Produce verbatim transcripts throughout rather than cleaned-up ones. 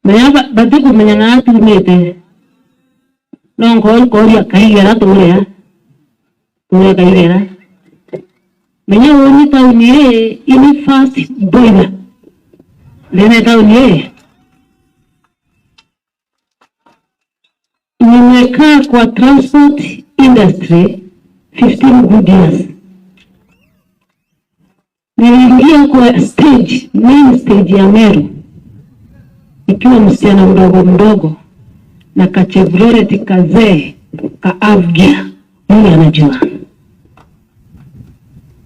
Menya ba-, batikumenya na atumite. No nko-, nkooria Kaigera turia. Turia Kaigera. Menya uni tauni ii, ini first boiler. Ndene tauni ii. Nimekaa kwa transport industry fifteen good years. Niliingia kwa stage, main stage ya Meru, nikiwa msichana mdogo mdogo, na ka Chevrolet kazee ka half gear, yule anajua.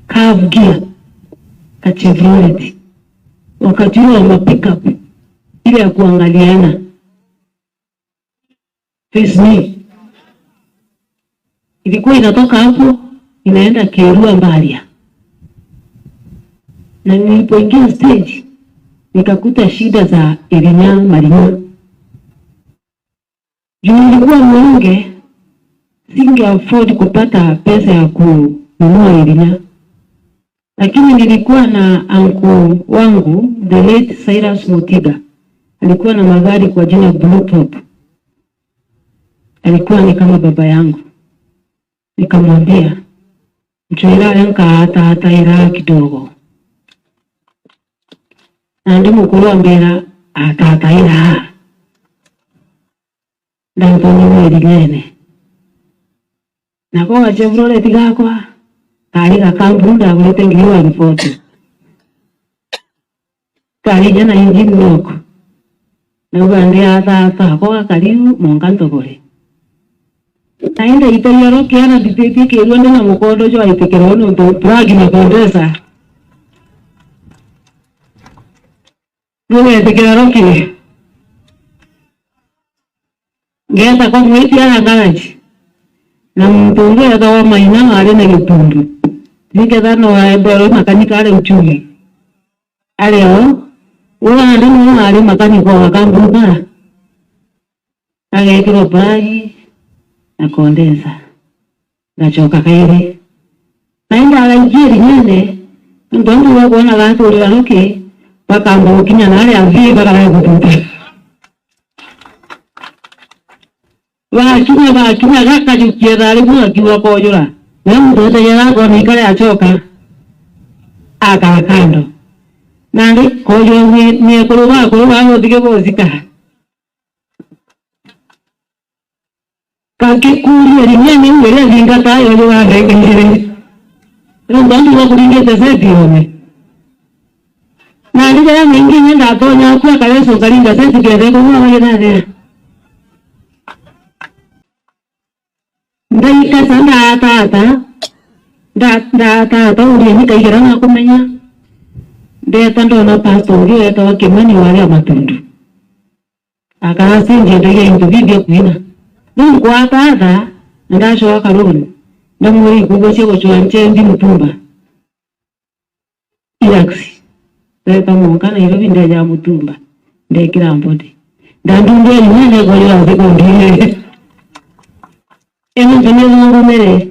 Ka half gear, ka Chevrolet. Wakati huo wa ma pickup, ile ya kuangaliana. Face me. Ilikuwa inatoka hapo, inaenda Kerua Mbaria. Na nilipoingia stage, nikakuta shida za irinya, marinya. Juu nilikuwa mnyonge, singe afford kupata pesa ya kununua irinya. Lakini nilikuwa na uncle wangu, the late Cyrus Mutiga. Alikuwa na magari kwa jina Blue Top. Alikuwa ni kama baba yangu. Nikamwambia, "Ncwira aria nkaatataira kidogo." Na ndi mukuru ambira, "Atataira." Ndatonya mweri nyene. Nako ga Chevrolet gakwa, kaari ga kamburu, ndagurite ngiri one forty. Kaari ja na engine knock. Nauga ndi atata, ako gakari u, mwanka ntogore. Na indi itagia roki ara ndititie kirua ndi na mukondo jwa itikirwa nontu plug na condenser. Ndugetikira roki. Ngeeta kwa mwiti ara garage. Na muntu ungi eetagwa Maina na ari na gitundu. Niketha no aemberwe makanika ari uchumi. Ari o, ura ndi no ari makanika wa kambuni kara. Agekirwa plug na condenser. Ngacoka kairi. Na indi araikia irinyene, nontu antu bakwona gaturira ruki, bakamba gukinya na aria athii bakarega gututa. Bakinya, bakinya, gakajukia thaa rimwe gakiuga koojura. Na muntu etegera akona ikare acoka, akaa kando. Nandi koojura ni, ni ekuru bakuru baa bothige bocika. Gakikuria irinyene iu iria thingata yo juganda igiri. Nontu antu bakuringite seti yone. Na riria maingi inya ndatonya akua kareso nkaringa seti ketheko mwa bagithathira. Ndaikasa ndatata, nda-, ndatata urieni Kaigera nakumenya. Ndeta ndona pastor ungi wetawa Kimani waria Matundu. Akaracenjia ndagia into biu bia kwina. Riu nkwatatha, na ndacoka karuni, ndamwira ikuuga cia gucwa nchendi mutumba. Irax. Ndeta mwanka Nairobi ndeja mutumba. Ndekira mbodi. Ndandundia rimwe ndekwa ira nthi kundire. Ino ntu nithungumire.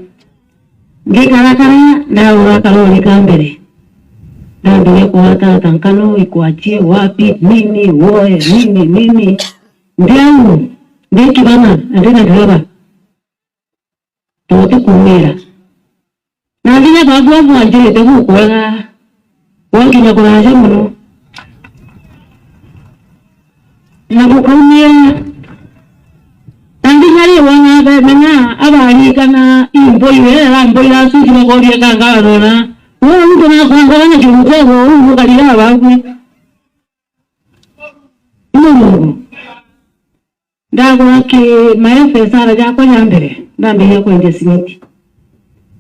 Ngikarakara, ndaura karori ka mbere. Ndambire kwatata nkano, ikuachie wapi, nini, woe, nini, nini. Ndi au, ndi kibana, na ndina ndereba. Tuti kumira. Na nginya babu abu anjirite gukwega. Wanginya kuraja mono. Na gukaumia. Na nginya ri wona bemenya abarikana imboire, era mboira acu iragoria kanga arona. Wewe mtu na kwangora na kirugo, wewe ukarira babu. Ni Murungu. Ndagura ki maefesara jakwa ja mbere, ndambiriria kwendia simiti.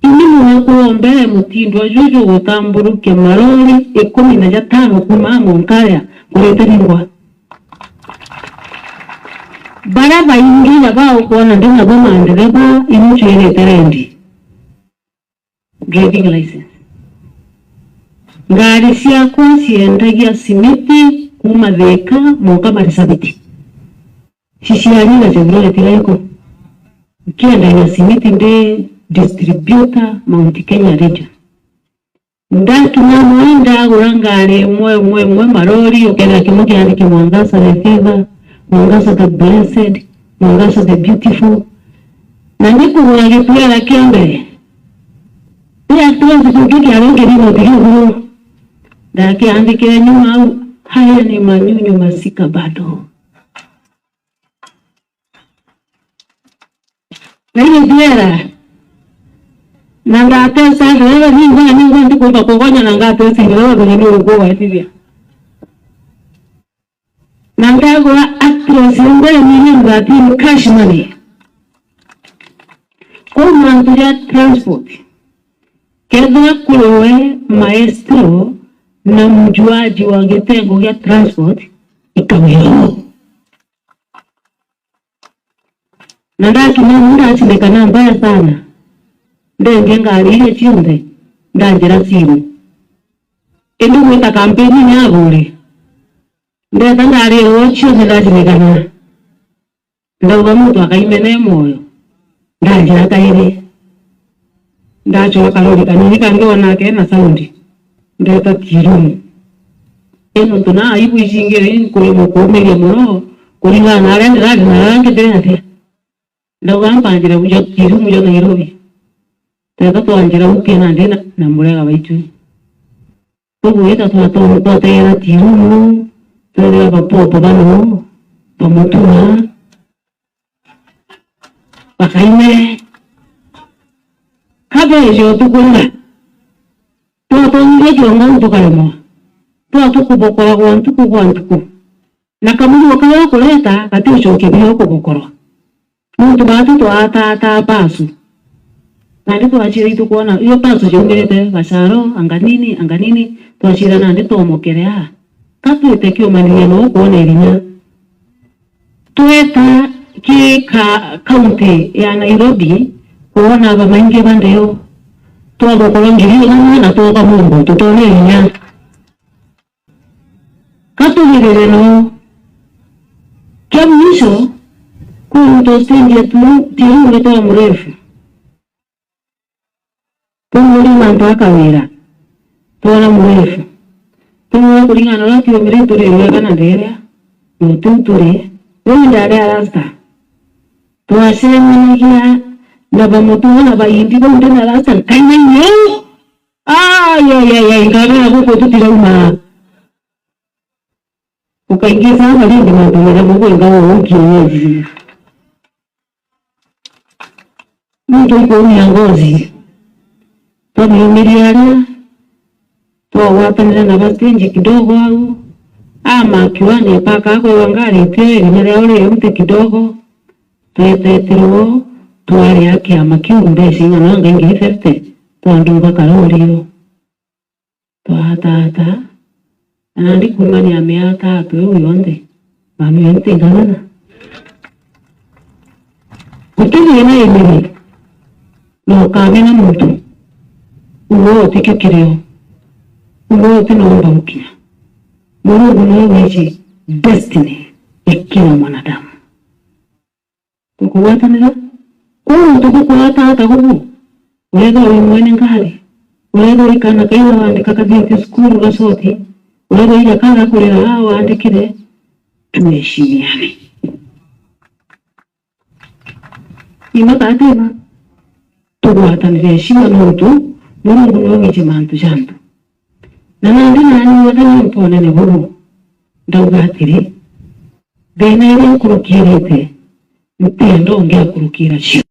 Ini mwaka wa mbere mutindo juju gutamburukia marori ikumi na jatano kuuma Monkaya kurete Ningwa. Baria baingi ja baukwona ndi nabo mandereba, ini ncwirite rendi. Driving license. Ngari ciakwa ciendagia simiti kuuma Thika mwanka Marsabit. Ciciari na Chevrolet iraiko. Nkiendagia simiti ndi distributor Mount Kenya region. Ndakinya mwe ndagura ngari imwe, imwe, imwe, marori, ukethira kimwe kiandiki Mwangaza, The Favor, Mwangaza the blessed, Mwangaza the beautiful. Na ndikugura gitwera kia mbere. Ria actress kingi kiari ngirimo tigiguru. Ndakiandikire nyuma au, haya ni manyunyu masika bado. Na ile ndiera, na ndatesa ndereba, ningwa, ningwa, ndikumba kugonya na ngatesa ndereba, venye ni uguo waitithia. Na ndagura actress yonthe ya milioni thirteen cash money. Kwa mantu ja transport, kethira kuri we maestro na mjuaji wa gitengo gia transport, ikawira uu. Na ndakinya uu ndacindikana mbaya sana. Ndendie ngari iria cionthe, ndanjira simu. Indi gwita kampeni ni aguri. Ndeta ndari uu cionthe ndacindikana. Ndauga muntu akaimene moyo. Ndanjira kairi. Ndachora karori kanini kangi onake na saundi. Ndeta tirumu. Ii nontu na aibu ici ingi nkuremwa kuumiria mono kuringana na aria ndirari na aria ngi ndiri atia. Ndauga mpanjire uja tirumu ja Nairobi. Teta twanjira ukia nandi na, na murega waitu. Koguo ita twato-, twateera tirumu, twethira bapopo bano, bamutuma, bakaime. Kabeeja utuku nda, twatonyire kiongo tukaremwa, twatukubokoragwa ntuku gwa ntuku, na kamurigo karia ukureta gatiucokia biria ukubokorwa. Nontu baatu twaataata basu. Nandi twacira itu kwona, iyo basu jaumirite Gacaro, Anganini, Anganini, twacira nandi twomokere aa. Ka twite kiumaniria no kwona irinya. Tweta ki ka-, kaunti ya Nairobi, kwona babaingi ba ndeo. Twabokorwa ngiri ijana na twoka mungu, tutone irinya. Ka tugirire no. Kia mwisho, kwi muntu stage ya tu-, tiru gwitwa Murefu. Tumuria mantu akawira. Twona Murefu. Tumwira kuringana na uria tiumire turi wega na nderia. No tiu turi. Riu ndari a rasta. Twacemanagia na bamutuo na baindi bau ndi na rasta nkaina inyuu. Ai, ai, ai, ai, ngabera guku tutirauma. Ukaingisa aria ringi mantu mega mugwinga uu kienyeji. Muntu ikuumia ngozi. Twamiumiria aria, twagwatanira na ba stage kidogo au. Ama kiwani apaka akwigua ngari itio irinya riao ri mti kidogo. Twetetirwo, twaria kiama kiu mbeca ing'ana anga ngiri fifty, twandumba karorio. Twaataata, na nandi kuumania miataatu iu yonthe, mamio nti ng'ana. Guti thina imiri, na ukamena muntu, uwe utikio kirio, uwe utinoomba gukinya. Murungu niwe wiji destiny ya kila mwanadamu. Tukugwatanira. Kuu tukukwata ata guku? Ureethirwa wi mwene ngari, ureethirwa wi kaana kaiu wandika kathiite cukuru gacoti, ureethirwa wi gakaga kurira aa wandikire, tuheshimiane. Ima katima, tugwatanire heshima nontu Murungu niwe wiji mantu ja antu. Na nandi nani wega ni untu unene buu, ndauga atiri, thina iria nkurukirite, ntienda ungi akurukira cio.